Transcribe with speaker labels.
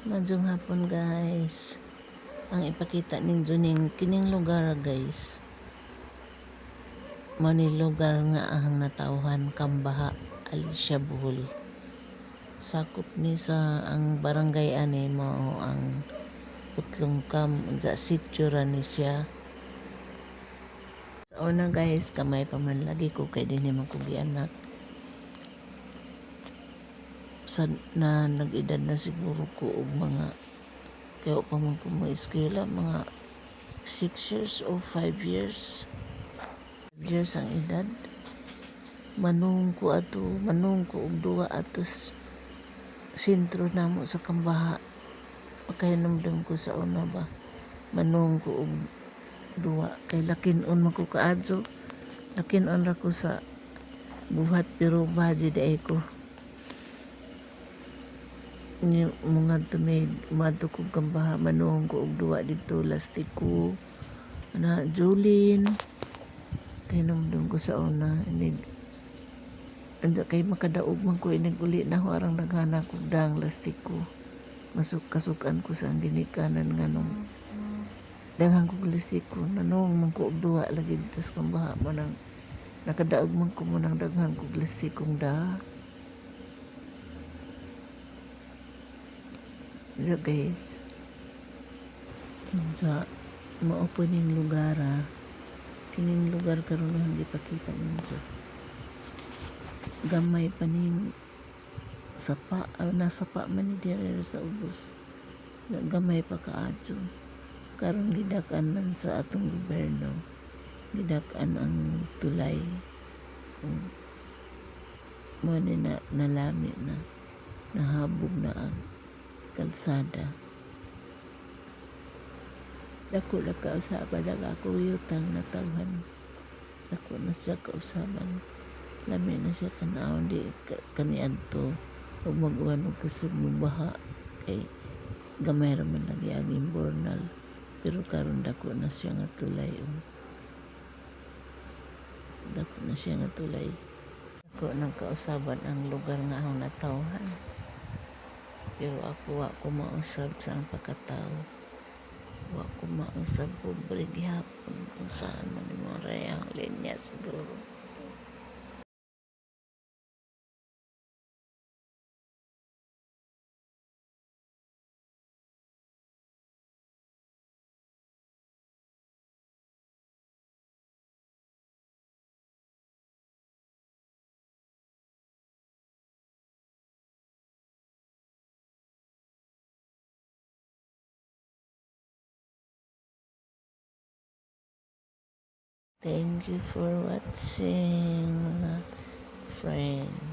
Speaker 1: Maayong hapon, guys. Ang ipakita ninyo ning kining lugar, guys. Mao ni lugar nga ang natawhan, Cambaha, Alicia, Bohol. Sakop ni sa ang barangay ani mao ang Putlongkam unsa sitio ra ni siya. Sa una, guys, kamay pa man lagi ko kay dinhi man ko gianak. Sa na nag-edad na siguro ko og mga kaya pa man ko mo-eskwela, mga 6 years o 5 years. 5 years ang edad. Manung ko ato, manung ko og duwa ato sentro namo sa Cambaha. Makahinumdum ko sa una ba. Manung ko og duwa kay lakin-on man ko kaadto. Lakin-on ra ko sa buhat pero baji diay ko. Nya mangadto mi, moadto kog Cambaha, manuong ko og duwa didto lastiko ana Julin. Kahinumdum ko sa una inig anda kay makadaog man ko inig uli nako arang daghana kog dang lastiko. Masuk kasukan ko sa ginikanan nganong daghan kog lastiko, nanuong man ko og duwa lagi didto sa Cambaha mo nang nakadaog man ko mo nang daghan kog lastikong daha. So guys, unsa mao po ning lugar ah. Kining lugar karon ang gipakita ninyo. Gamay pa ning sapa, nasapa man ni diri sa ubos. Gamay pa kaadto. Karon gidak-an man sa atong gobyerno. Gidak-an ang tulay. Mao ni na nalami na nahabog na ang kalsada. Dako na kausaban ang akong yutang natawhan. Dako na siya kausaban. Lami na siya tan-awon di kaniadto ug mag-uwan og kusog mobaha kay gamay ra man lagi ang imburnal. Pero karon dako na siya nga tulay oh. Dako na siya nga tulay. Dako nang kausaban ang lugar nga akong natawhan. Pero ako wa ko mausab sa ang pagkatawo. Wa ko mausab, pobre gihapon kung saan man nimo ang linya siguro. Thank you for watching, mga friend.